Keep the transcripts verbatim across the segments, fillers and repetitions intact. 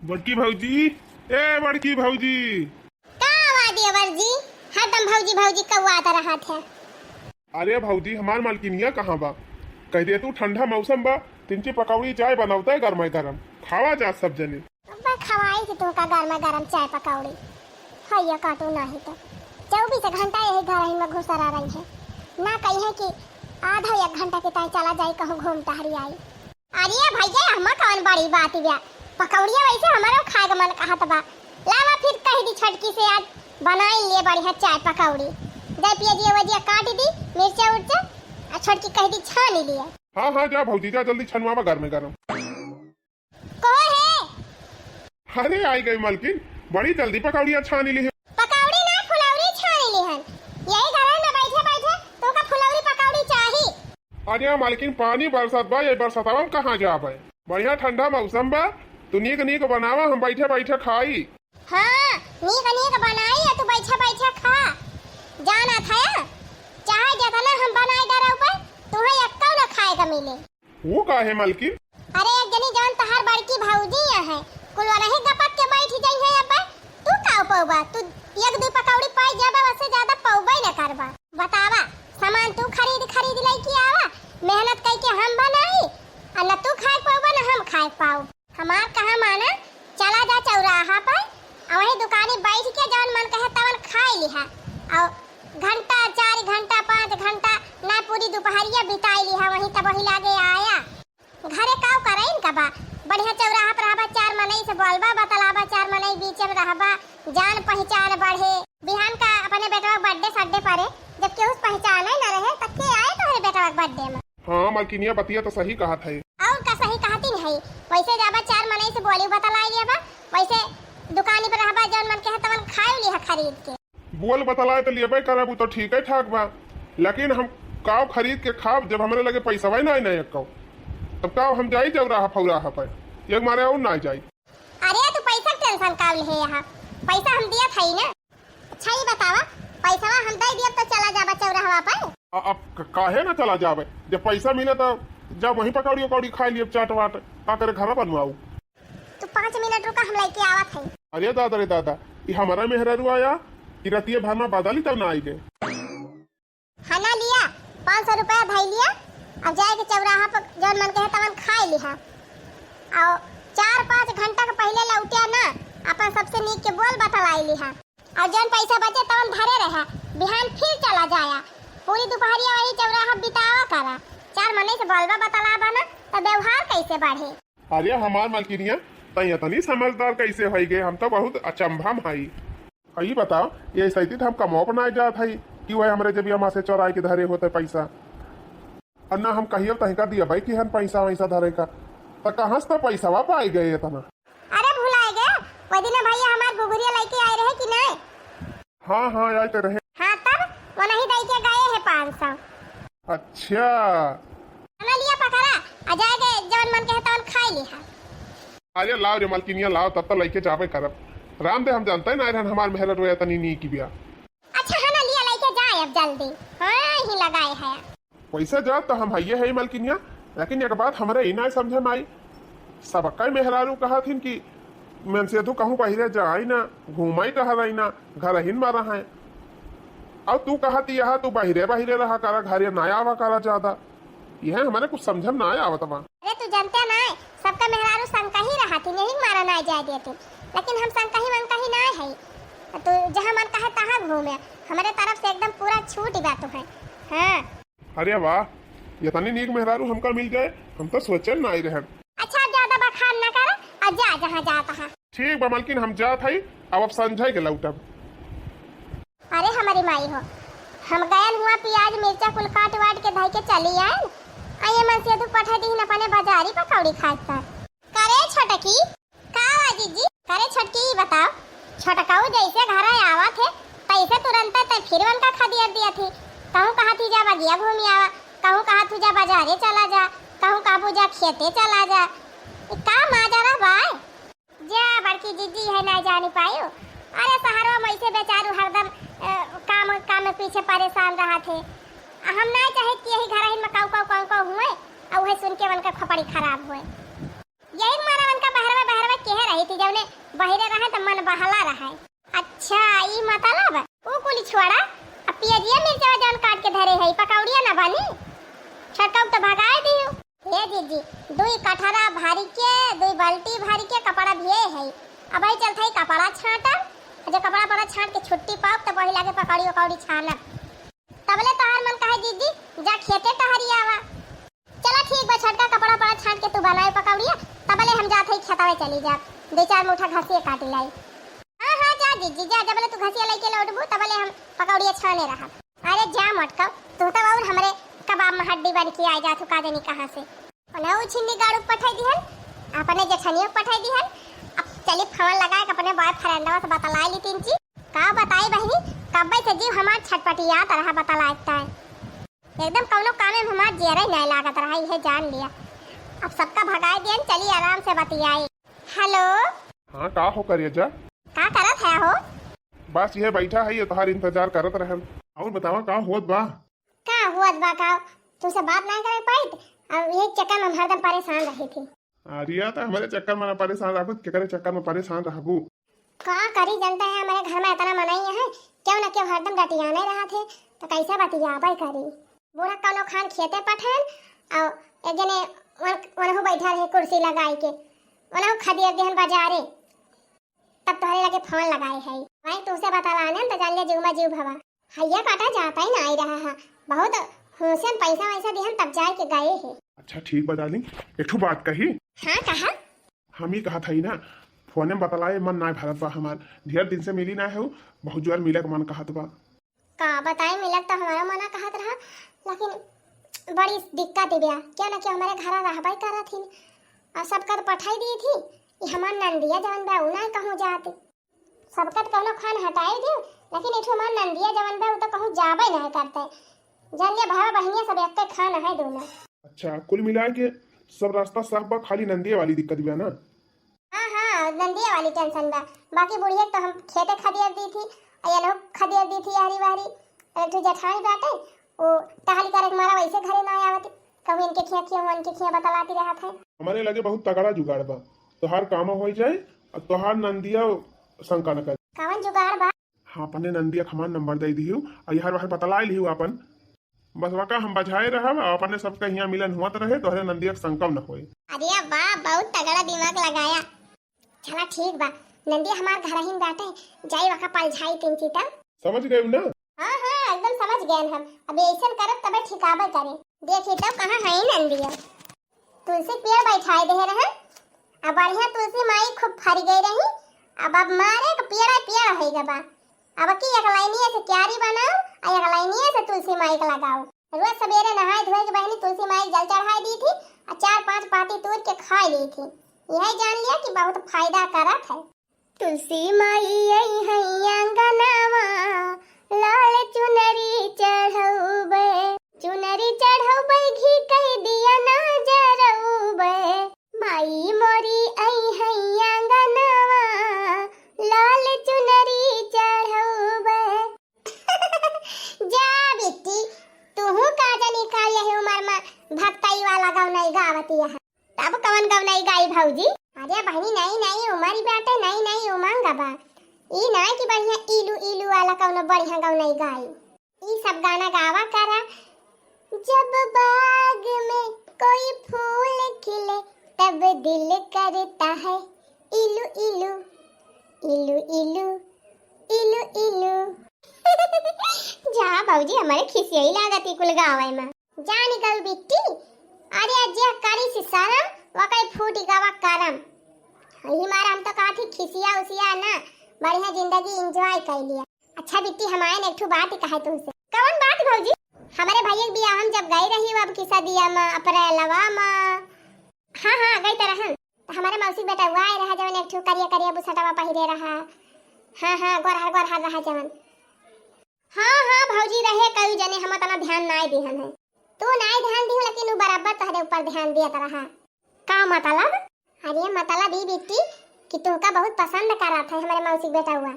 बड़की भौजी, ए बड़की भौजी। का बा देवर जी, हरदम भौजी भौजी कौआत रहत है। अरे भौजी, हमार मलकिनिया कहाँ बा? कहि देतू ठंडा मौसम बा, तिनकी पकौड़ी चाय बनवते गरमे गरम, खावा जा सब जने। अब्बा खवाई कि तुहका गरमे गरम चाय पकौड़ी, हइया काटू नाही तो चउबीस घंटा यही घरही में घुसरा रही है। ना कही है कि आधा एक घंटा के ताई चला जाई कहूँ घूम टहरी आई। अरे भैया, हमा कौन बड़ी बात बा, पकौड़िया वैसे हमारो खाए के मन कहत बा। लावा फिर कहि दी छोटकी से आज बनाई लिए बढ़िया चाय पकौड़ी। दे पियजिया वजिया काट दी, मिर्चा उर्चा, आ छोटकी कहि दी छानी लिए। हाँ, हाँ, जा भौजी, जा जल्दी छनवावा गरमे गरम। को है? अरे, आई गई मलकिन, बड़ी जल्दी पकौड़िया छानी ली है। पकौड़ी ना, फुलौरी छानी ली हन। यही घर में बैठे बैठे तुमका फुलौरी पकौड़ी चाही। अरे मलकिन, पानी बरसत बा, ये बरसतवा में कहाँ जाबे? बढ़िया ठंडा मौसम बा, तू नीक नीक बनावा, हम बैठे बैठे खाई। हाँ, नीक नीक बनाई, आ तू बैठे बैठे खा। जाना था, चाहे जितना हम बनाई डरौबे, तुहे एक्को न खाए का मिले। वो काहे मलकिन? अरे एक जनी जवन तहार बड़की भौजी है, कुल वनही गपक के बैठ जाई है। अब तू का पौबा? तू एक दू पकौड़ी पाई जाबा, उससे ज्यादा पौबे न करबा। बतावा, सामान तू खरीद खरीद लेके आवा, मेहनत कई के हम बनाई, आ न तू खाए पौबा न हम खाए पाऊ। हमार कहा माना, चला जा चौराहा पर, आ वही दुकानी बैठ के जवन मन कहे तवन खाई लिहा, और घंटा, चार घंटा, पाँच घंटा, ना पूरी दोपहरिया बिताई लिहा, वहीं तब वही लागे आया। घरे काव करे इनका बा, बढ़िया चौराहा पर रहबा, चार मनई से बोलबा, बतलाबा, चार मनई बीच में रहबा, जान पहचान बढ़े। बिहान का अपने बेटवा के birthday सड्डे परे, जब केहू से पहचाने न रहे, त के आए तोहरे बेटवा के birthday में? हाँ, मलकिनिया बतिया तो सही कहत है। और का सही कहती नहीं, वैसे जाबा चार मनई से बोली बतलाई लेबा, वैसे दुकानी पर रहबा, जौन मन कहे तवन खाए लिहा खरीद के। बोल बतलाए तो लेबे करब, उ तो ठीक है ठाक बा, लेकिन हम काव खरीद के खाब जब हमरे लगे पैसा ना ना एको, तब काव हम जाई जब राह फौराह पे, एक मारे और ना जाई। अरे तू पैसा के tension काव ले यहाँ, पैसा हम दिया था ही ना। अच्छा ये बतावा, पैसा हम दे दिया तो चला जाबा चौराहा पे? अ-, अब क-, काहे ना चला जाबे, जब पैसा मिले तो जब वहीं पकौड़ी उकौड़ी खाई लिए, चाट वाट का करे घर बनवाऊ। तू पाँच मिनट रुका, हम लेके आवत हई। अरे दादा रे दादा, ई हमारा मेहरारू आया, ई रतिये भर में बदली तब ना आई गए। हना लिया, पाँच सौ रुपया धई लिया, अब जाए के चौराहा पर जौन मन कहे तवन खाई लिहा। और चार पाँच घंटा के पहले लौटिया ना, अपन सबसे नीक के बोल बतलाई लिहा। और जौन पैसा बचे तवन धरे रहा, बिहान फिर चला जाया। पूरी दोपहरिया वही चौराहा बितावा करा। चार मनई से बोलबा बतलाबा ना, तो व्यवहार कैसे बढ़े? अरे हमार मलकिनिया, तई इतनी समझदार कैसे होई गए? हम तो बहुत अचंभा में हई। अई बताओ, ये सैती तो हम कमवा पर ना जात हई कि वह हमरे जबिया मा से चोराई के धरे होते पैसा। और ना हम कहियो तहिका दिया भाई कि हम पैसा वैसा धरे का, तो कहाँ से तो पैसा पाई गए इतना? अरे भुलाए गए, वो दिन भैया हमार घुघुरिया लेके आए रहे कि नहीं? हाँ, हाँ, आए तो रहे। हाँ, तब वो नहीं दे के गए है पाँच सौ। अच्छा। हमें लिया पकड़ा, आ जाए के जवन मन के है तवन खाई लिहा। अरे लाओ रे मलकिनिया, लाओ, तब तो लेके जाबे करब। राम दे, हम जानते ना रहन हमार मेहररुआ तनी नीक बिया। अच्छा है ना, लिया लेके जाए अब जल्दी। हाँ, ही लगाए है। वैसे जा तो हम हइये है मलकिनिया, लेकिन एक बात हमरे ई ना समझे में आई, सबका मेहरारू कहत हिन कि मनसेधू कहूँ बहिरे जाई ना, घूमाई टहराई ना, घर हिन में रहे। और तू कहत यह तू बहिरे बहिरे रहा करा, घरे ना आवा करा ज्यादा। यह हमरे कुछ समझ में ना आवत बा। अरे तू जानते ना, सबका मेहरारू संग का ही रहत हिन, यही मारा ना जाए देती। लेकिन हम संग का ही मन का ही ना है। तू जहाँ मन कहे तहाँ घूमे, हमारे तरफ से एकदम पूरा छूट बा तू है। हाँ। अरे वाह, इतनी नीक मेहरारू हमका मिल जाए, हम तो सोचल ना आई रहन। अच्छा, अब ज्यादा बखान ना कर, अब जा जहाँ जात हा। ठीक बा मलकिन, हम जात हई, अब, अब संझा के लौटब। अरे हमारी माई हो, हम गयन हुआ प्याज मिर्चा कुल काट वाट के धई के चली आयन, आ ये मनसेधू पठा दीहिन अपने बाजारी पकौड़ी खाए का। करे छोटकी, का बा जीजी? करे छोटकी, ई बताओ, छोटकाऊ जैसे घर आवत है, तैसे तुरंते तै फिर उनका खदियर दिया थी। कहूँ कहा थी जा बगिया घूमी आवा, कहूँ कहा थी जा बाजारे चला जा, कहूँ कहबू जा खेते चला जा। ई का माजरा बा? जा बड़की जीजी है ना जानी पायो। अरे शहरवा में ऐसे बेचारू हरदम, अ, काम, काम में पीछे परेशान रहा थे। आ हम ना चाहे कि यही घर में काऊ, काऊ, काऊ, काऊ हुए, आ उहे सुन के उनका खोपड़ी खराब हुए। यही मारा उनका बहरवे बहरवे केहे रही, ती जौने बहिरे रहे त मन बहला रहे। अच्छा, ई मतलब? ऊ कुली छोड़ा, अब पियजिया मिर्चवा जौन काट के धरे है, पकौड़िया ना बनी? छोटका तो भगाए दियो। हे जीजी, दुई कठरा भरी के, दुई बाल्टी भरी के कपड़ा भिए है। अब ही चलत है कपड़ा छांटब, जो कपड़ा पड़ा छांट के छुट्टी पाओ तो वही लागे पकौड़ी वकौड़ी छानब। तबले तोहार मन कहे जीजी, जा खेते टहरी आवा। चला ठीक बा, छोटका कपड़ा पड़ा छांट के तू बनाए पकौड़िया, तबले हम जात हई खेतवे चली जाब, दो चार मुठा घसिया काटी लाई। हाँ, हाँ, जा जीजी, जा, जबले तू घसिया लइके लौटबू, तबले हम पकौड़िया छाने रहब। अरे जा मोटका, तू तो और हमरे कबाब में हड्डी बन के आ जात हो, का जानी कहाँ से। उन्हें उ छिन्नी गाड़ू पठाई दिहन, अपने जेठनियों पठाई दिहन। अब चली फोन लगाए के अपने बॉयफ्रेंडवा से बतलाए ली तीन चीज। का बताई बहिनी, कब्बे से जीव हमार छटपटियात रहा बतलाए के टाइम। एकदम कौनो कामे में हमार जियरा ही नहीं लागत रहा, इहे जान लिया। अब सबका भगाए दियन, चली आराम से बतियाई। हेलो। हाँ, का हो करेजा? का करत है हो? बस ये बैठा है, ये तोहार इंतजार करत रहन। और बतावा का होत बा? का होत बा का? तुमसे बात नहीं करे पाइत, अब ये चक्कर में हम हरदम परेशान रही थी। अरे, तो हमारे चक्कर में ना परेशान रहबू, केकरे चक्कर में परेशान रहबू? का करी, जनता है हमारे घर में इतना मनई है, क्यों ना क्यों हरदम डटियाने रहा थे, तो कैसे बतियाबे करी? बूढ़ा कौनो खान खेते पठन, और एक जने वन-, वनहु बैठा रहे कुर्सी लगाई के, वनहु खदेर दिहन बाजारे, तब तोहरे लगे फोन लगाए है। भाई तुमसे बतलाने तो जान ले जीव में जीव भवा। हैया काटा जाता ही ना आई रहा है, बहुत होशन पैसा वैसा दिहन तब जाए के गए है। अच्छा ठीक बा डार्लिंग, एक ठो बात कही। हाँ कहा। हम ही कहत हई ना, फोने में बतलाए मन ना भरत बा हमार, ढेर दिन से मिली ना है, बहुत जोर मिले के मन कहत बा। का बताई, मिलत तो हमारा मना कहत रहा, लेकिन बड़ी दिक्कत ही बा। क्यों ना क्यों हमारे घर रहबे करत ही, और सबका तो पठाई दी थी। ये हमार नंदिया जवन बा, उ ना कहूँ जात। सबका तो कौनो खान हटाई दियो, लेकिन एक ठो हमार नंदिया जवन बा, उ तो कहूँ जाबे ना करते। जान लिया, भावा बहिनिया सब एक खान है दोनों। अच्छा, कुल मिला के सब रास्ता साफ बा, खाली नंदिया वाली दिक्कत बा ना? हाँ, हाँ, नंदिया वाली टेंशन बा। बाकी बुढ़िया तो हम खेते खदेर दी थी, और ये लोग खदेर दी थी, हरी बहरी। और एक ठो जेठानी बाटे, वो टहल करे के मारा वैसे घरे ना आवत। कहूँ इनके खिया खिया, उनके खिया बतलाती रहत है। हमारे लगे बहुत तगड़ा जुगाड़ बा, तोहार काम हो जाए और तोहार नंदिया शंका न करे। कौन जुगाड़ बा? हाँ, अपने नंदिया के हमार नंबर दे दिहू, और यार बाहर बतला लिहू अपन। बस वका हम बजाए रहब, और अपने सबके हियाँ मिलन हुआ तो रहे, तोहरे नंदिया के शंका न होए। अरे वाह, बहुत तगड़ा दिमाग लगाया। चला ठीक बा, नंदिया हमार घर ही में बाटे, जाई वका पलझाई तीन चीता। समझ गए ना? हाँ, हाँ, एकदम समझ गए हम। अब ऐसन करब तबे ठिकाबे करे। देखी तो कहाँ है नंदिया। तुलसी पेड़ बैठाए दे रहे, अब बढ़िया तुलसी माई खूब फरी गई रही। अब, अब मारे के पेड़ पेड़ है गबा। अब की एक लाइनिया से क्यारी बनाओ, आ एक लाइनिया से तुलसी माई के लगाओ। रोज सवेरे नहाए धोए के बहिनी तुलसी माई के जल चढ़ाए दी थी, आ चार पांच पाती तोड़ के खाए ली थी। यह जान लिया कि बहुत फायदा करत है। तुलसी माई आई है आंगनवा, लाल चुनरी चढ़ौबे, चुनरी चढ़ौबे, घी कह दिया ना जरौबे। माई मोरी आई है आंगनवा, लाल चुनरी चढ़ौबे। जा बेटी, तूहू का जानी का यही उम्र में भक्तई वाला गवनई गावती है। तब कवन गवनई गाई भौजी? अरे बहिनी, नई नई उम्र बाटे, नई नई उमंग बा। ई ना कि बढ़िया इलू इलू वाला कवनो बढ़िया गवनई गाई। ई सब गाना गावा करा। जब बाग में कोई फूल खिले, तब दिल करता है इलू इलू, इलू इलू, इलू इलू। जा भौजी, हमारे खिसियाई लागत ई कुल गावे में। जानी गऊ बिट्टी, अरे जे करी सी शरम, वकई फूटी गवा करम। यही मारा हम तो कहा थी खिसिया उसिया ना, बढ़िया जिंदगी enjoy कर लिया। अच्छा बिट्टी, हम आए न एक ठो बात ही कहे तुमसे। कवन बात भौजी? हमारे भैया के बियाह हम जब गई रही, अब की सदिया में, अप्रैलवा में। हाँ, हाँ, गई तो रहन। तो हमारे मौसी बेटा हुआ आए रहा, जवन एक ठो करिया करिया बुसटवा पहिरे रहा। हाँ, हाँ, गोरहर गोरहर रहा जवन। हाँ, हाँ, भौजी रहे कई जने, हम उतना ध्यान नाय दिहन है। तू नाय ध्यान दिहु, लेकिन उ बराबर तोहरे ऊपर ध्यान दियत रहा। का मतलब? अरे मतलब ई बिट्टी कि तुमका बहुत पसंद करत है हमारे मौसी के बेटा हुआ,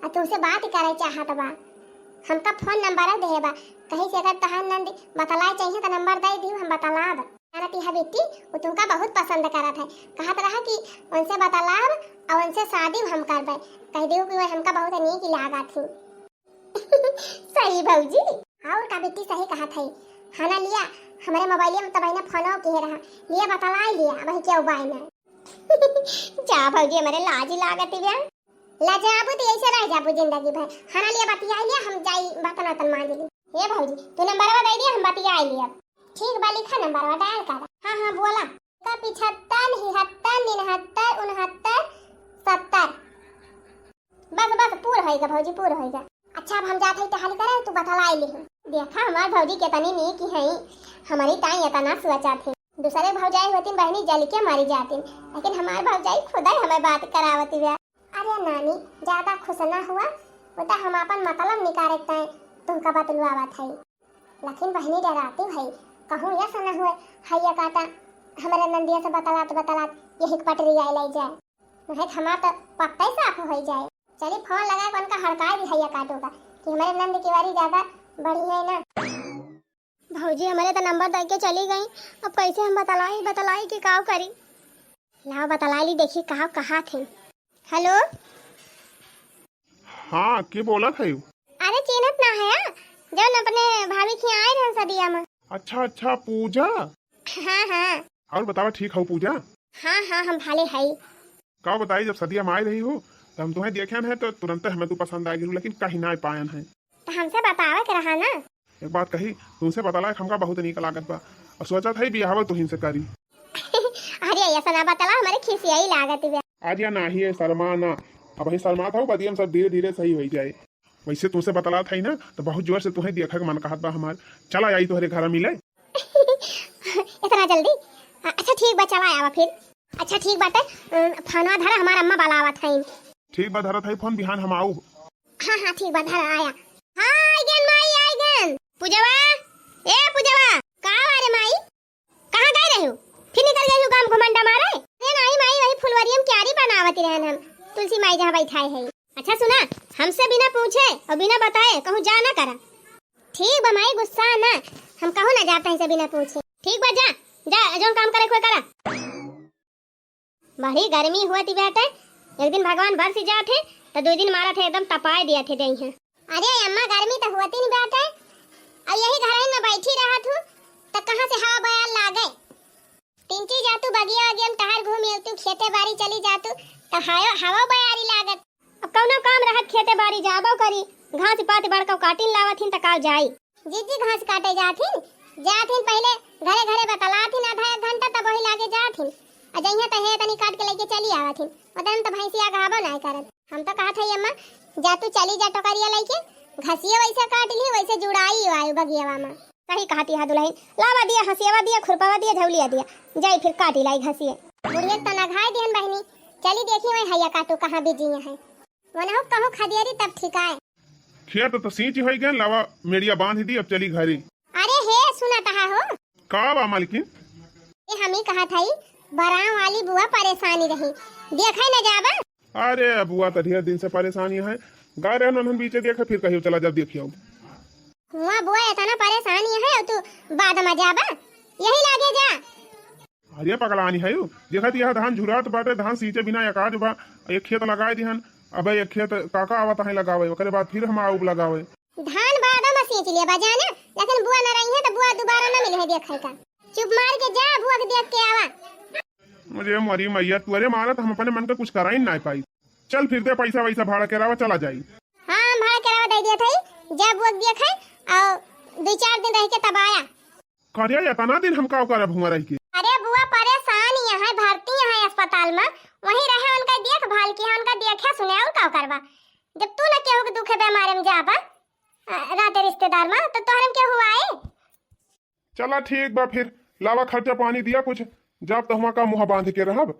और तुमसे बात करे चाहत बा। हमका फोन नंबर देहे बा, कहीं से अगर तोहार नंद बतलाए चाहिए तो नंबर दे दिहु, हम बतलाब। जानत है बिट्टी, वो तुमका बहुत पसंद करत है, कहत रहा कि उनसे बतलाब और उनसे शादी हम करबे। कह देउ कि वह हमका बहुत नीक लागत ही। सही भौजी। और का बिट्टी सही कहत है। हाँ ना लिया, हमरे मोबाइलिया में तब ना फोनो किहे रहा। लिया बतलाई लिया, वही क्या उबाय ना। जा भौजी, हमरे लाज लागत ही बे। लजाबू तो ऐसे रह जाबू जिंदगी भर। हाँ ना लिया बतिया लिया, हम जाई बर्तन वर्तन मांज ली। ए भौजी, तू नंबरवा दे दिया, हम बतिया लिया। ठीक बा, लिखा नंबरवा, डायल कर। हाँ हाँ बोला। का पिछहत्तर, हिहत्तर, निन्हत्तर, उनहत्तर, सत्तर। बस बस, पूर होइगा भौजी, पूर होइगा। अच्छा, अब हम जात हई टहल करे, तू बतलाई लिही। देखा हमार भौजी केतनी नीक हई, हमरी ताई एतना सोचत ही। दूसरे भौजाई होतिन बहिनी जल के मरी जातिन, लेकिन हमार भौजाई खुदै हमें बात करावत बा। अरे नानी, ज्यादा खुश ना हुआ, वो तो हम आपन मतलब निकारे ताई तुमका बतलवावत हई। लेकिन बहिनी डराती हई, कहूँ ऐसा ना हुए, हैया काटा हमरे नंदिया से बतलात बतलात यही के पटरी आए लग जाए। नहीं तो हमार तो पक्का ही साफ हो जाए। चली फोन लगा के उनका हड़काए दी हैया काटू का कि हमरे नंद की वारी ज्यादा बढ़ी है ना। भौजी हमरे तो नंबर दे के चली गई, अब कैसे हम बतलाई, बतलाई कि काव करी? लाओ बतलाई ली, देखी काव कहा थे। हेलो। हाँ, के बोलत है? अरे चिन्हत ना है, जौन अपने भाभी के आए रहन सदिया में। अच्छा अच्छा, पूजा। हाँ हाँ। और बतावा, ठीक हौ पूजा? हाँ हाँ, हम भाले हई। का बताई, जब सदिया में आए रही हो तो हम तुम्हें देखेन है तो तुरंत हमें तू पसंद आ गई, लेकिन कहीं ना पायन है। तो हमसे बतावे के रहा ना। एक बात कही, तुमसे बतला के हमका बहुत नीक लागत बा। और सोचत है बियाहवा तुहिन से करी। अरे ऐसा ना बतला, हमारे खिसियाई लागत बा। आज या नाही है, शर्मा ना। अब ही शर्मा था, बदियम सब धीरे धीरे सही हो जाए। वैसे तुमसे बतला था ही ना, तो बहुत जोर से तुम्हें देखा के मन कहत बा हमार। चला आई तोहरे घर मिले। इतना जल्दी? अ-, अच्छा ठीक बा, चला आवा फिर। अच्छा ठीक बाटे, अ, फोनवा धरा, हमार अम्मा बलावत हईन। ठीक बा, धरत हई फोन, बिहान हम आऊ। हाँ हाँ ठीक बा, धरा आया। हाँ आइगन माई, आइगन। पूजवा, ए पूजवा, का बारे माई? कहाँ गए रहे हो? फिर निकल गए हो गाँव घुमंडा मारे? अरे नाई माई, वही फुलवरिया में क्यारी बनावत रहन हम, तुलसी माई जहाँ बैठाए है। अच्छा सुना, हमसे बिना पूछे और बिना बताए कहूँ जा ना करा। ठीक बा माई, गुस्सा ना, हम कहूँ ना जाता है से बिना पूछे। ठीक बा, जा, जा, जौन काम करे कोई करा। बड़ी गर्मी हुआ थी बेटे, एक दिन भगवान बरस जात है, तो दो दिन मारत है, एकदम तपाए दिया थे देही है। अरे अम्मा, गर्मी तो हुआ थी नहीं बेटे, और यही घर में बैठी रहा थू, तो कहाँ से हवा बयार लागे? तिनची जातू बगिया वगिया में टहर घूमी अवतू, खेते बारी चली जातू, तो हवा, हवा बयारी लागत। अब कौनो काम रहत खेते बारी जाबो करी, घास पात बड़का काटिन लावत हिन त का जाई। जीजी घास काटे जात हिन, जात हिन पहिले घरे घरे बतलात हिन आधा एक घंटा, तब वही लागे जात हिन। आ जइहे त हे तनी काट के लेके चली आवत हिन, उतन त भैंसिया घाबो नाय करत। हम तो कहत हई अम्मा, जा तू चली जा टोकरिया लेके, घसियो वैसे काट ली, वैसे जुड़ाई आयु बगियावा में। सही कहती है दुल्हन, लावा दिया, हंसियावा दिया, खुरपावा दिया, झौलिया दिया, जाई फिर काटी लाई घसिए। बुढ़िया त नघाई दिहन बहिनी, चली देखी वही हैया काटू कहाँ बिजी है। वनहु कहूँ खदियरी तब ठिकाए। खेत तो सींच होई गए, लावा मेड़िया बांध दी, अब चली घरे। अरे हे, सुना तहा हो? का बा मालकिन? ए, हम ही कहा था, बराव वाली बुआ परेशानी रही, देखे न जाबा? अरे बुआ तो ढेर दिन से परेशानी है, गए रहन उन्हन बीचे देखे, फिर कहियो चला जब देखियो। हुआ बुआ इतना परेशानी है, तू बाद में जाबा, यही लागे जा। अरे पगलानी है यू, देखत यह धान झुरात बाटे, धान सींचे बिना एकाज बा, एक खेत लगाए दिहन, अबे एक खेत काका आवत है लगावे, ओकरे बाद फिर हम आउब लगावे। धान बाद में सींच लिया बा जाना, लेकिन बुआ न रही है तो बुआ दोबारा न मिले है देखे का। चुप मार के जा, बुआ के देख के आवा। मुझे मरी मैया, तू अरे मारत हम अपने मन का कुछ करा ही ना पाई। चल फिर दे पैसा वैसा भाड़ा के अलावा चला जाई। हाँ, हम भाड़ा के अलावा दे दिया था, जा बुआ के देखे और दो चार दिन रह के तब आया। करे, एतना दिन हम का करब हुआँ रह के? अरे बुआ, परेशान यहाँ है, भर्ती यहाँ है अस्पताल में, वहीं रहे, उनका देखभाल किया, उनका देखे सुने, और का करबा? जब तू न केहू के दुखे बेमारे में जाबा, अ, नाते रिश्तेदार में, तो तोहरे में केहू आए? चला ठीक बा फिर, लावा खर्चा पानी दिया कुछ, जब तो हुआँ का मुँह बांध के रहब,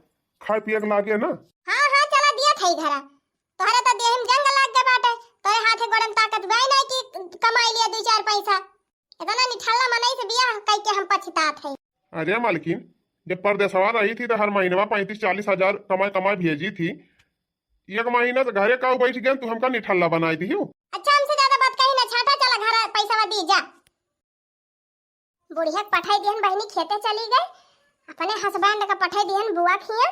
खाए पिए के लागे ना। हाँ, हाँ, चला दिया था घरा, तोहरे तो देह में जंग लाग गए बाटे, तोरे हाथे गोड़े में ताकत बाई नहीं कि कमाई लिया दो चार पैसा। इतना निठल्ला मनई से बियाह कई के हम पछतात है। अरे मालकिन, जब परदेसवा रही थी तो हर महीनवा पैंतीस चालीस हजार कमाई कमाई भेजी थी। एक महीना से घरे काऊ बैठ गए, तू हमका निठल्ला बनाई दी हो। अच्छा, हमसे ज्यादा बात कही ना छाटा, चला घर पैसा दी जा। बुढ़िया के पठाई दिहन बहिनी खेते चली गई, अपने हस्बैंड का पठाई दिहन बुआ खिया,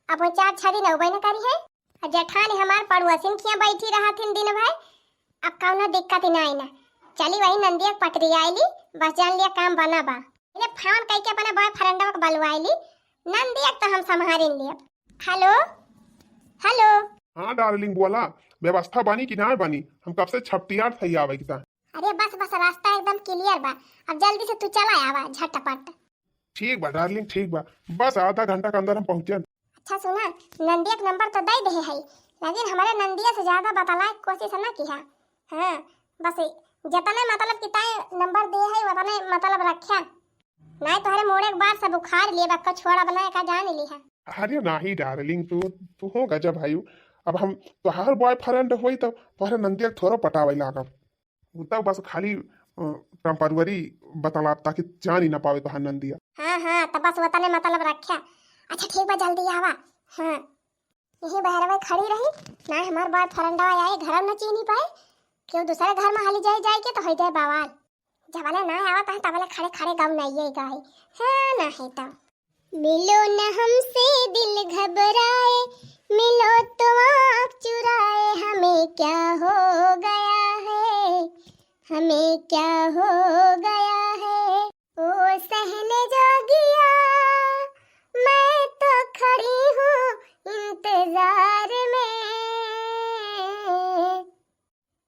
अब वो चार छह दिन अउबे न करी है। जेठानी हमार पड़ोसिन खिया बैठी रहत हिन दिन भर, अब कौनो दिक्कत ही नाई ना। चली वही नंदिया के पटरी आइली, बस जान लिया काम बना बा। इन्हें फोन कइके अपने बॉयफ्रेंडवा के बलवाइली, नंदिया के तो हम संभारिन लियब। हेलो, हेलो। हाँ डार्लिंग बोला, व्यवस्था बनी कि ना बनी? हम कब से छपटियार थई आवे के ता। अरे बस बस, रास्ता एकदम क्लियर बा, अब जल्दी से तू चला आवा झटपट। ठीक बा डार्लिंग, ठीक बा, बस आधा घंटा के अंदर हम पहुँचन। अच्छा सुना, नंदिया के नंबर तो दे दे है, लेकिन हमारे नंदिया से ज्यादा बतलाए के कोशिश ना किहा। हाँ, बस जतने मतलब कि ताए नंबर दे है, उतने मतलब रख्या, नहीं तोहरे मोड़े के बाद सब उखाड़ लिए, बक्का छोड़ा बनाए का जान लिहा। अरे नाही डार्लिंग, तू तू हो गजब है। अब हम तोहार बॉयफ्रेंड होई तब तोहरे नंदिया के थोड़ो पटावे लागब। उ तब बस खाली, अ, टेम्पररी बतलाब, ताकि जान ही ना पावे तोहार नंदिया। हाँ, हाँ, तब बस वतने मतलब रख्या। अच्छा, ठीक बा, जल्दी आवा। हाँ, यही बहरवे खड़ी रही, ना हमार बॉयफ्रेंडवा आए, घर न चीनी पाए, केहू दूसरे घर में हाली जाए, जाए के तो हो जाए बवाल। जबले ना आवत है, तबले खड़े खड़े गऊ नहीं गाए। हाँ, ना है तो। मिलो न हमसे दिल घबराए, मिलो तो आँख चुराए, हमें क्या हो गया है, हमें क्या हो गया है। ओ सहने जोगिया, मैं तो खड़ी हूँ इंतजार में,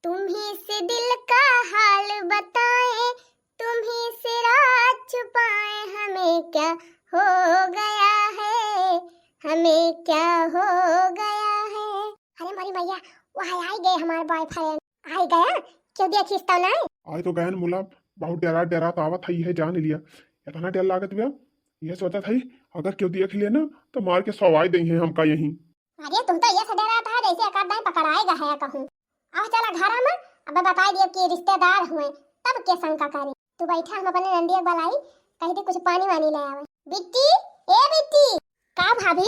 तुम्ही से दिल का हाल बताएं, तुम्ही से राज छुपाएं, हमें क्या हो गया है, हमें क्या हो गया है। अरे मोरी मैया, वह आई गए हमार बॉयफ्रेंड। आई गया, क्यों देखिस तो नहीं? आई तो गयन मुला, बहुत डरा डरा तो आवत है, यह जान लिया। इतना डर लागत बा, यह सोचत है अगर क्यों देख लिया ना तो मार के सवाई दे है हमका यहीं। अरे तुम तो ये से डरा था जैसे एक आध दाई पकड़ाए गए है कहूँ। आओ चला घर में, अब बताई दियो कि रिश्तेदार हुए, तब के शंका करे। तू बैठा, हम अपने नंदिया के बुलाई, कह दे कुछ पानी वानी ले आवे। बिट्टी, ए बिट्टी। का भाभी?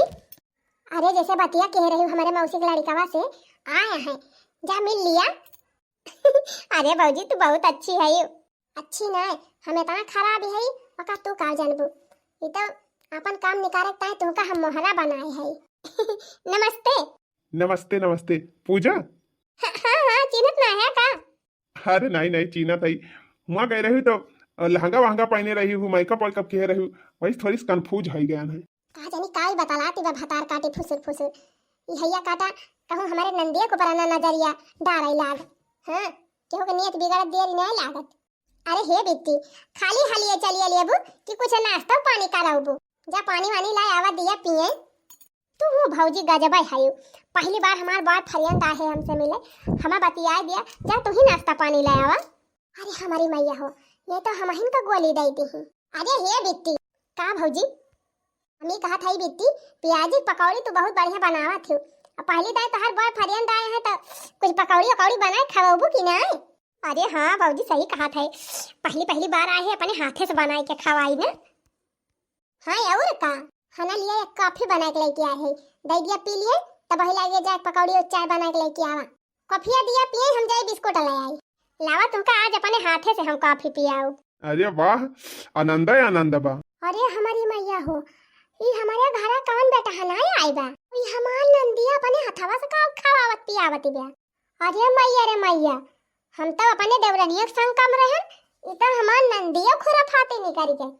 अरे जैसे बतिया कह रही हूँ, हमारे मौसी के लड़िकवा से आए हैं, जा मिल लिया। अरे भौजी तू बहुत अच्छी है। अच्छी ना, हम इतना खराब है, ओका तू का जानबू। ये तो अपन काम निकारे ताए तुमका हम मोहरा बनाए है। नमस्ते। नमस्ते, नमस्ते। पूजा? हाँ, हाँ, हाँ, चिन्हत ना है का? अरे नहीं, नहीं, चिन्हत है। वहाँ गए रही तो, अ, लहंगा वहंगा पहने रही हूँ, मेकअप वेकअप किए रही हूँ, वही थोड़ी सी कंफ्यूज हो गया है। का जानी काई बतलाती बा भतार काटी फुसुर फुसुर। ई हैया काटा कहूँ हमारे नंदिया को पर ना नजरिया डारे लाग। हाँ, केहू के नियत बिगड़त देरी नहीं लागत। अरे हे बिट्टी, खाली हालिए चलिए लेबू कि कुछ नाश्ता पानी कराबू? जा पानी वानी लाए आवा दिया पिए। तू हूँ भौजी गजबे है। पहली बार हमार बॉयफ्रेंड आए है हमसे मिले, हमा बतियाए दिया, जा तू ही नाश्ता पानी ले आवा। अरे हमारी मैया हो, ये तो हमहिन का गोली दे दी ही। अरे हे बिट्टी। का भौजी? हम ई कहत हई बिट्टी, पियाजी के पकौड़ी तू बहुत बढ़िया बनावत हो। अब पहली दाई तोहार बॉयफ्रेंड आए हैं तो कुछ पकौड़ी वकौड़ी बनाए खवाबू कि नहीं? अरे हाँ भौजी सही कहत है, पहली पहली बार आए हैं, अपने हाथे से बनाए के खवाई ना। हाँ और का, हना लिए एक कॉफी बनाए के लेके आए हैं, दे दिया पी लिए, तब वही लागे जाए पकौड़ी और चाय बनाए के लेके आवा। कॉफिया दिया पिए, हम जाए बिस्कुट ले आई। लावा तुमका आज अपने हाथे से हम कॉफी पियाऊ। अरे वाह, आनंद है आनंद बा। अरे हमारी मैया हो, ई हमारे घरा कौन बेटा हनाए आई बा? ई हमार नंदिया अपने हथवा से का खवावत पियावत बा। अरे मैया रे मैया, हम तो अपने देवरनियों के संग कम रहन, ई तो हमार नंदियो खुराफाती निकल गए।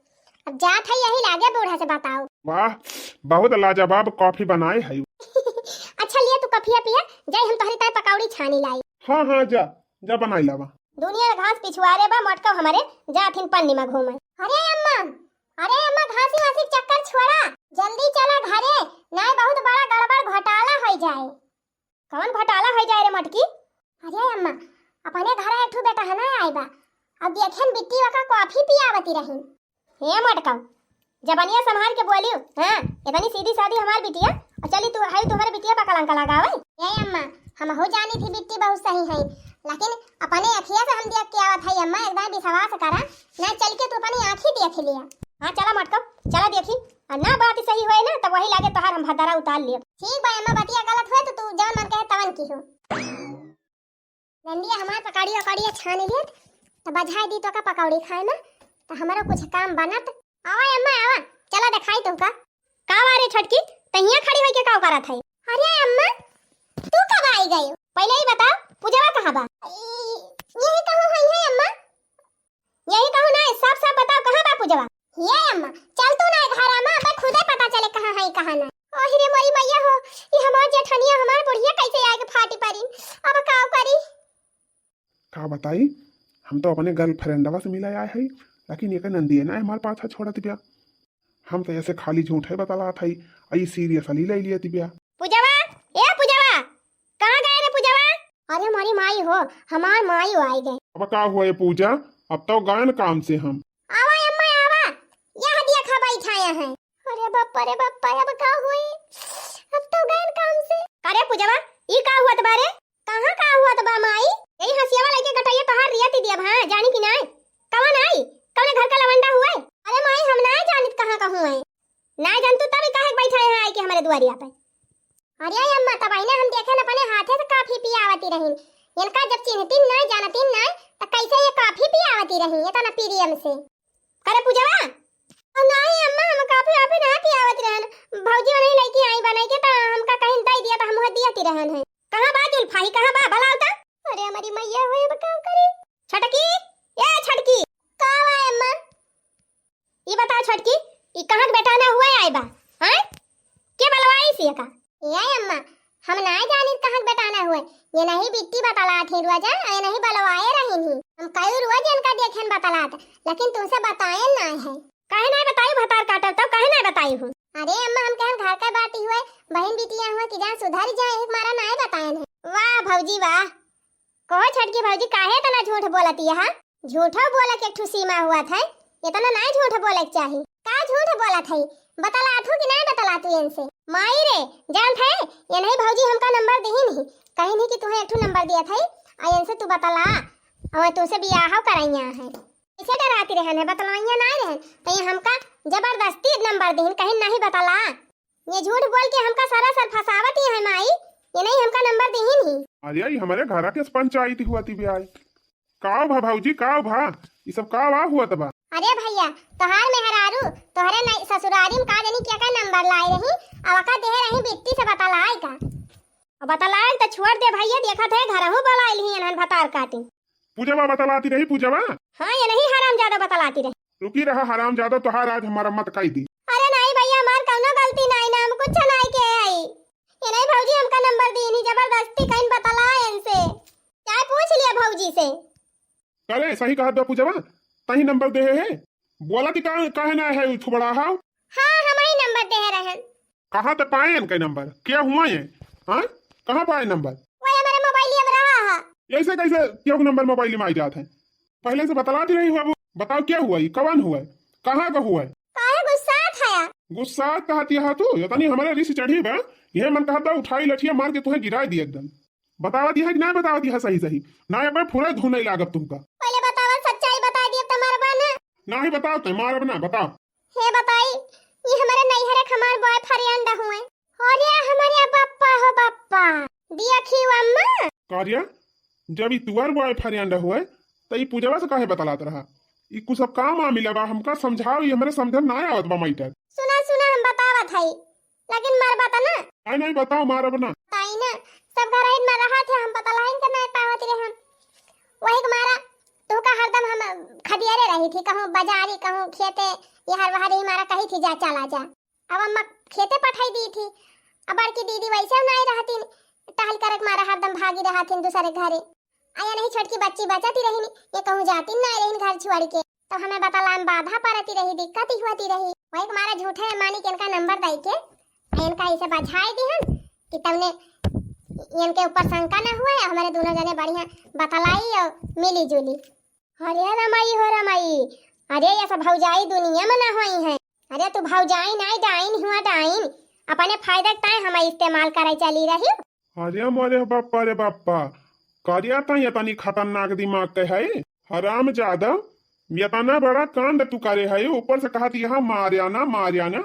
अब जात है यही लागे बूढ़ा से बताओ। वाह, बहुत लाजवाब कॉफी बनाए है। अच्छा लिया तू कॉफिया पिया, जाई हम तोहरी ताई पकौड़ी छानी लाई। हाँ हाँ जा, जा बनाई लावा। दुनिया के घास पिछुआरे बा मोटका हमारे, जात हिन पन्नी में घूमे। अरे अम्मा, अरे अम्मा घासी वासी चक्कर छोड़ा, जल्दी चला घरे, नहीं बहुत बड़ा गड़बड़ घोटाला हो जाए। कौन घोटाला हो जाए रे मटकी? अरे अम्मा, अपने घर एक ठो बेटा है ना आई बा, अब देखन बिट्टी ओका कॉफी पियावती रही। हे मटका, जबनिया संभाल के बोलियो, हाँ, इतनी सीधी सादी हमार बिटिया, और चली तू, हाई तुम्हारे बिटिया पर कलंक लगावे। ए अम्मा, हम हो जानी थी बिट्टी बहुत सही है, लेकिन अपने अखिया से हम देख के आवत है अम्मा, एक बार विश्वास करा, ना चल के तू अपनी आँखी देख लिया। हाँ चला मटका, चला देखी, और ना बात सही होए ना तो वही लागे तोहार हम भदरा उतार लिए। ठीक बा अम्मा, बतिया गलत हुए तो तू जवन मन कहे तवन की हो। नंदिया हमार पकौड़ी वकौड़िया छान लियत, त बझाए दी तोका पकौड़ी खाए में, त हमरो कुछ काम बनत। आवा अम्मा, आवा, चला देखाई तोका। का बा रे छोटकी, तहिया खड़ी होइके का करत है? अरे अम्मा, गयो। पहिले ही बताओ, पूजवा कहाँ बा? ई, यही कहूँ है, है अम्मा। यही कहूँ ना, साफ साफ बताओ, कहाँ बा पूजवा? ये अम्मा, चल तू ना घर, अम्मा, अब खुदे पता चले कहाँ है, कहाँ ना। ओहि रे मोरी मैया हो, ये हमार जेठनिया, हमार बुढ़िया कैसे आए के फाटी पड़ी, अब का करी? का बताई, हम तो अपने गर्लफ्रेंडवा से मिला आए हई, लेकिन एकर नंदिया ना हमार पाछा छोड़त बिया। हम तो ऐसे खाली झूठे बतलात हई, आ ई सीरियसली ले लियत बिया। पूजवा, ए पूजवा, कहाँ गए रे पूजवा? अरे हमारी माई हो, हमार माई हो आई गए। अब का हुआ ये पूजा, अब तो गायन काम से हम। आवा अम्मा आवा, यह देखा बैठाया है। अरे बप्पा रे बप्पा, अब का हुई, अब तो गए काम से। अरे पूजवा, ई का हुआ तुम्हारे? कहाँ का हुआ त बा माई? यही हंसियावा लइके कटैया तोहार रियती दिया भा, जानी कि नाय? कवन आई? कवने घर का लवंडा हुए? अरे माई, हम नाय जानित कहाँ का हुए। नाय जानतू तब काहे बैठा है आई के हमारे दुआरिया पे? अरे अम्मा, तब आईने हम देखे न अपने हाथे से कॉफी पियावती रही। इनका जब चिन्हती नाय जानती नाय, त कैसे ये कॉफी पियावती रही इतना प्रेम से? करे पूजवा? ओ नाहीं अम्मा, हम कॉफी वाफी ना पियावत रहन। भौजी ओनही लइके आई बनाई के, त हमका कहीं दई दिया, त हम उहे दियती रहन है। कहाँ बा जुल्फाही, कहाँ बा? भला आवता। अरे हमारी मैया होए, अब का करी? छटकी, ए छटकी। का बा अम्मा? ई बताओ छटकी, ई कहाँ के बेटा ना हुए आए बा? हैं? के बलवाई से का? ए अम्मा, हम नाय जानित कहाँ के बेटा ना हुए। ये नहीं बिट्टी बतलात ही रोजा, ये नहीं बलवाए रही ही। हम कई रोज इनका देखेन बतलात, लेकिन तुमसे बताएन नाय है। काहे नाय बताई भतार काटब तब, काहे नाय बताई हूँ? अरे अम्मा, हम कहन घर का बात ही हुए, बहन बिटिया हुए कि जान सुधर जाए, एक मारा नाय बताएन है। वाह भौजी वाह, कहो छटकी भौजी, काहे इतना झूठ बोलती है? झूठो बोले के एक ठो सीमा हुआ था, इतना नाय झूठ बोले के चाही। का झूठ बोलत है? बतलात हूँ कि नाय बतलात हूँ इनसे? माई रे, जानत है, ये नहीं भौजी हमका नंबर दिहिन ही, कहीं नहीं कि तुम्हें एक ठो नंबर दिया था, आ इनसे तू बतला, और तुमसे बियाह कराइया है। कैसे डराती रहन है, बतलाइया नाय रहन, तो ये हमका जबरदस्ती नंबर दिहिन, कहीं नहीं बतला। ये झूठ बोल के हमका सरासर फंसावत ही है माई, ये नहीं हमका नंबर दिहिन ही। अरे, ई हमरे घरा के पंचायती हुआ थी ब्याय। काव भा भौजी, काव भा? ई सब काव हुआ त बा? अरे भैया, तोहार मेहरारू तोहरे नहीं ससुरारी में का जानी क्या का नंबर लाए रही, अब का देहे रही बिट्टी से बतलाए का। अब बतलाए त छोड़ दे भैया, देखत है घरहू बलाइल ही इन्हन भतार काटी। पूजवा बतलाती रही, पूजवा। हाँ, ये नहीं हरामजादा बतलाती रही। रुकी रहा हरामजादा, तोहार आज हमारा मत काई दी। अरे नहीं भैया, हमार कौनो गलती नहीं ना, हम कुछ नहीं के हई। ये नहीं भौजी हमका नंबर दी नहीं, जबरदस्ती कहीं बतला इनसे। चाहे पूछ लिया भौजी से। करे सही कहत बा पूजवा, तही नंबर देहे है। बोला कि का, काहे ना है उ थुबड़ा हाव? हाँ, हम ही नंबर देहे रहन। कहाँ ते पाए इनका नंबर? क्या हुआ ये? हाँ? कहाँ पाए नंबर? वो हमारे मोबाइल में रहा है। ऐसे कैसे क्यों नंबर मोबाइल में आई जात है? पहले से बतलाती रही हुआ वो। बताओ क्या हुआ ये? कवन हुआ है? कहाँ का हुआ है? काहे गुस्सात है? गुस्सात कहती है तू? इतनी हमारे रिस चढ़ी बा, ये मन कहता उठाई लठिया मार के तुम्हें गिराई दी एकदम। बतावत यह कि ना बतावत यह सही सही? ना एक बार फुरा धुन नहीं लागत तुमका। पहले बतावा, सच्चाई बता दिए त मरबा ना। ना ही बताओ ते मारब ना, बताओ। हे बताई, ये हमारे नैहरे के हमार बॉयफ्रेंड हुए। अरे हमारे बप्पा हो बप्पा, दिया खी अम्मा। कारिया, जब ई तुअर बॉयफ्रेंड हुए, त ई पूजवा से काहे बतलात रहा? ई कुछ सब काम आ मिला बा, हमका समझाओ, ये हमारे समझ में ना आवत बा मैटर। सुना, सुना, हम बतावत हई। लेकिन मरबा त ना? नहीं, नहीं, बताओ, मारब ना। ताई ना, सब घर आइन में रहा थे, हम बतलाइन के नहीं पावत रहे हम। वही के मारा, तोहका हरदम हम खदियारे रही थी, कहूँ बाजारी, कहूँ खेते, यहर वहर ही मारा कही थी, "जा, चला जा।" अब अम्मा खेते पठाई दी थी। अब बड़की दीदी वैसे नहीं रहतीन, टहल करे के मारा हरदम भागी रहतीन दूसरे घरे। आ या नहीं छोटकी बच्ची बचती रही, ये कहूँ जाती नहीं रही घर छोड़ के। तो हमें बतलाम बाधा पड़ती रही, दिक्कत ही होती रही। वही के मारा झूठे मानी के इनका नंबर दई के, आ इनका इसे बझाई दिहन कि तमने इनके ऊपर शंका न हुए, हमारे दोनों जने बढ़िया बतलाई और मिली जुली। अरे रमाई हो रमाई, अरे ये सब भौजाई दुनिया में ना होई है। अरे तू भौजाई नाई, डाइन हुआ डाइन, अपने फायदे के ताई हमें इस्तेमाल करे चली रही। अरे मोरे बाप्पा रे बाप्पा, करिया त इतनी खतरनाक दिमाग के है, हराम जादा, इतना बड़ा कांड तू करे है, ऊपर से कहत यहाँ मारिया ना, मारिया ना।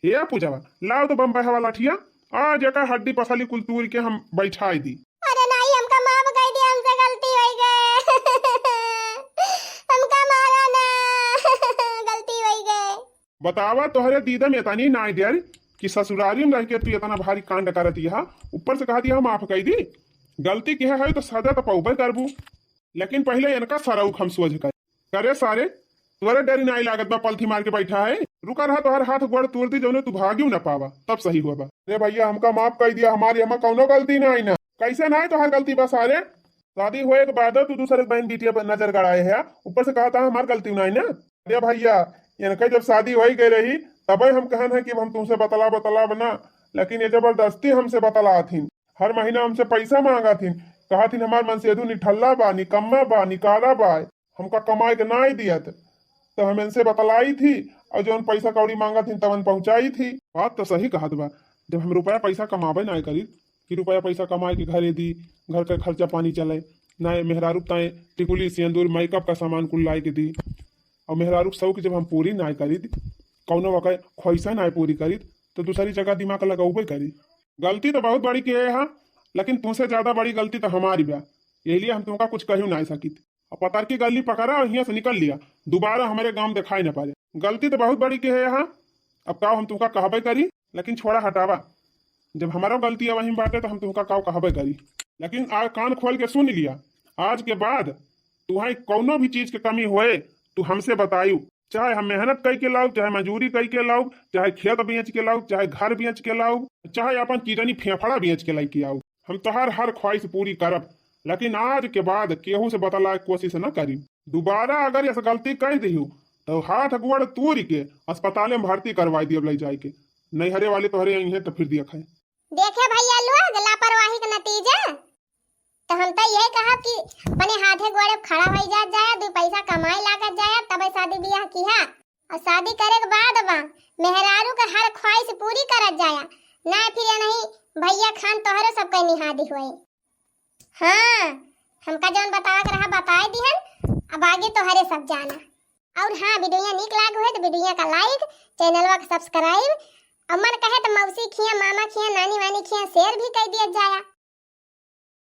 हे पूजवा, लाओ तो बम्बई हवा लाठिया, आज एकर हड्डी पसली कुल तूर के हम बैठाई दी। अरे नाई, हमका माफ कर दे, हमसे गलती हो गए, हमका मारा ना, गलती हो गए। बतावा, तोहरे दीदा में इतनी नाई डर कि ससुरारी में रह के तू इतना भारी कांड करत यहा, ऊपर से कहत यहा माफ कर दी। गलती किहे है तो सजा तो पउबे करबू, लेकिन पहिले इनका सरऊ हम सोझ कर। करे सारे, तोरे डरी नाई लागत बा, पलथी मार के बैठा है। रुका रहा, तोहर हाथ गोड़ तोड़ दी, जौने तू भागियो न पावा, तब सही होबा। अरे भैया, हमका माफ कर दिया, हमारी हमा कौनो गलती नाई ना। कैसे नाई तोहर गलती बा सारे? शादी होए के बाद तू दूसरे के बहन बिटिया पर नजर गड़ाए है, ऊपर से कहा था हमार गलती नाई ना। अरे भैया, इनके जब शादी होई गई रही, तबे हम कहन है कि हम तुमसे बतला बतला बना, लेकिन ये जबरदस्ती हमसे बतलात हिन। हर महीना हमसे पैसा मांगत हिन, कहत हिन हमार मनसेधु निठल्ला बा, निकम्मा बा, निकाला बा, हमका कमाए के नाई दियत, तो हम इनसे बतलाई थी और जौन पैसा कौड़ी मांगत हिन तवन पहुंचाई थी। बात तो सही कहत बा, जब हम रुपया पैसा कमाबे नाई करी कि रुपया पैसा कमाए के घरे दी, घर का खर्चा पानी चले, नाई मेहरारू ताए टिकुली, सिंदूर, मेकअप का सामान कुल लाई के दी, और मेहरारू के शौक जब हम पूरी नाई करी, कौनो वकै ख्वाहिशा नाई पूरी करी, तो दूसरी जगह दिमाग लगौबे करी। गलती तो बहुत बड़ी किहे है, लेकिन तुमसे ज्यादा बड़ी गलती तो हमारी बा, यही लिए हम तुमका कुछ कही नाई सकित। अब पतरकी गली पकड़ा और हियां से निकल लिया, दोबारा हमारे गांव दिखाई न पड़े। गलती तो बहुत बड़ी किहे है, अब का हम तुमका कहबे करी, लेकिन छोड़ा हटावा, जब हमारा गलती है वहीं बाटे तो हम तुमका का कहबे करी। लेकिन आ कान खोल के सुन लिया, आज के बाद तुहाई कौनो भी चीज के कमी होए, तू हमसे बतायू, चाहे हम मेहनत कई के लाऊ, चाहे मजूरी कई के लाऊ, चाहे खेत बेच के लाऊ, चाहे घर बेच के लाऊ, चाहे अपन किडनी फेफड़ा बेच के लाई के आऊ, हम तोहार हर ख्वाहिश पूरी करब। लेकिन आज के बाद केहू से बतलाए के कोशिश न करी। दोबारा अगर ऐसा गलती कर दिहू तो हाथ गोड़ तोड़ के अस्पताल में भर्ती करवाई दियब ले जाए के। नैहरे वाले तोहरे आई हैं तो फिर दिया खाए। देखे भैया लोग, लापरवाही के नतीजा। तो हम तो यही कहब कि अपने हाथे गोड़े खड़ा होई जात जाया, दू पैसा कमाए लागत जाया, तबे शादी बियाह किहा। और शादी करे के बाद बा, मेहरारू के हर ख्वाहिश पूरी करत जाया, ना फिर ये नहीं भैया खान तोहरो सब कहीं निहादी हुए। हाँ, हमका जौन बतावे के रहा बताए दिहन, अब आगे तोहरे सब जाना। और हाँ, वीडियो नीक लाग हुए तो वीडियो का like, चैनलवा का सब्सक्राइब, और मन कहे तो मौसी खिया, मामा खिया, नानी वानी खिया शेयर भी कर दिया जाया।